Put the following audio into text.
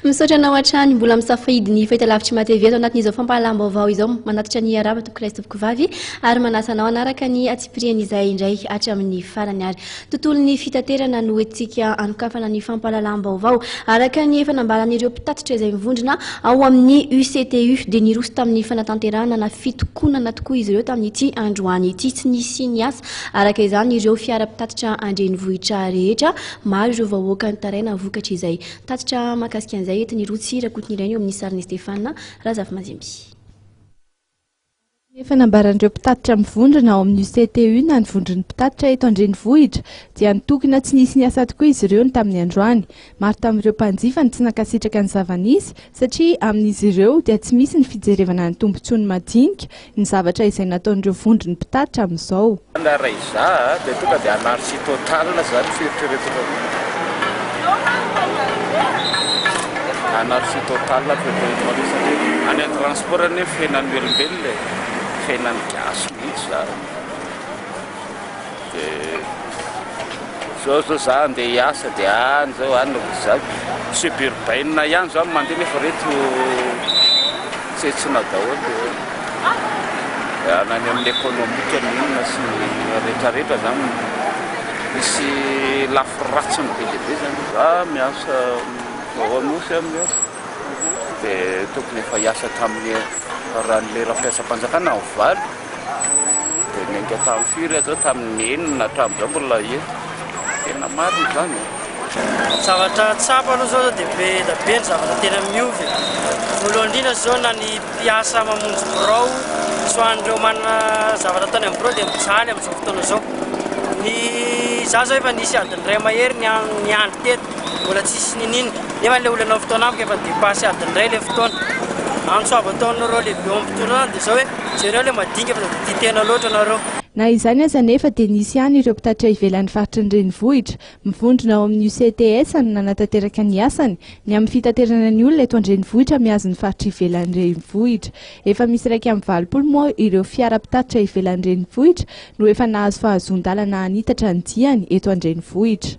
Misaotra anao hatrany. Mbola misafidy ny fahitalavitry MATV ato anatin'izao fampahalalam-baovao izao. Manatitra ny arahaba tompokolahy sy tompokovavy ary manasa anao hanaraka ny antsipirian'izay indray hatramin'ny farany ary. Tontolon'ny fitaterana no entintsika hanokafana ny fampahalalam-baovao. Araka ny efa nambaran'ireo mpitatitra izay mivondrona ao amin'ny UCTU dia niroso tamin'ny fanatanterahana na fitokonana tokoa izy ireo tamin'ity androany ity. Tsy nisy niasa araka izany ireo fiara mpitatitra an-drenivohitra rehetra. Maro ireo vahoaka nitaraina vokatr'izay tatitra mahakasika an'izay entin'i Rotsy Rakotonirainy eo amin'ny sarin'i Stéphane Razafimandimby. Ny efa nambaran'ireo mpitatitra mivondrona ao amin'ny UCTU na ny vondron'ny mpitatitra eto an-drenivohitra dia nitokona tsy nisy niasa tokoa izy ireo ny tamin'ny androany. Maro tamin'ireo mpanjifa no tsy nankasitraka ny zava-nisy satria amin'izy ireo dia tsy misy ny fijerevana ny tombontsoan'ny madinika ny zavatra izay nataon'ireo vondron'ny mpitatitra amin'izao. Na raha izaho dia tonga dia anarchie totale zany fieritreretako an'io. Anarchie totale fieritreretako an'io satria any amin'ny transport anie fiainan'ny olombelona e, fiainan'ny gasy mihitsy zany. Dia zao zao za andeha hiasa dia any zao any za suburbaine ihany zao mandeha nefa reto tsetsina daholo dia na ny amin'ny ekonomika ny inona sy ny rehetrarehetra zany misy lafy ratsiny be dia be zany. Za miasa ao Anosy aho miasa dia tokony efa hiasa tamin'ny raha ny lera fiasam-panjakana ny 8 dia niainga tamin'ny firy aho zao tamin'ny 6 hatramin'izao mbola eto. Tena marina izany e. Zavatra tsapa aloha zao dia be da be ny zavatra tena miova e. Voalohany indrindra zao na ny mpiasa mamonjy birao sy ho an'ireo manana zavatra ataony amin'ny birao dia mijaly amin'izao fotoana izao. Ny za zao efa nisy adiny iray mahery niandry teto mbola tsisy niniana nefa ilay olana fotoana amiko efa dépassé adiny iray ilay fotoana. Antso avo ataon'ireo lehibe ao amin'ny mpitondra dia zao hoe jereo ilay madinika fa dia tia tena loatra nareo. Na izany aza anefa dia nisy ihany ireo mpitatitra ivelan'ny faritry ny renivohitra, mivondrona ao amin'ny UCTS no nanatanteraka ny asany, ny amin'ny fitaterana ny olona eto an-drenivohitra mihazo ny faritra ivelan'ny renivohitra. Efa misy 81 moa ireo fiara mpitatitra ivelan'ny renivohitra no efa nahazo fahazoan-dalana hanitatra ny diany eto an-drenivohitra.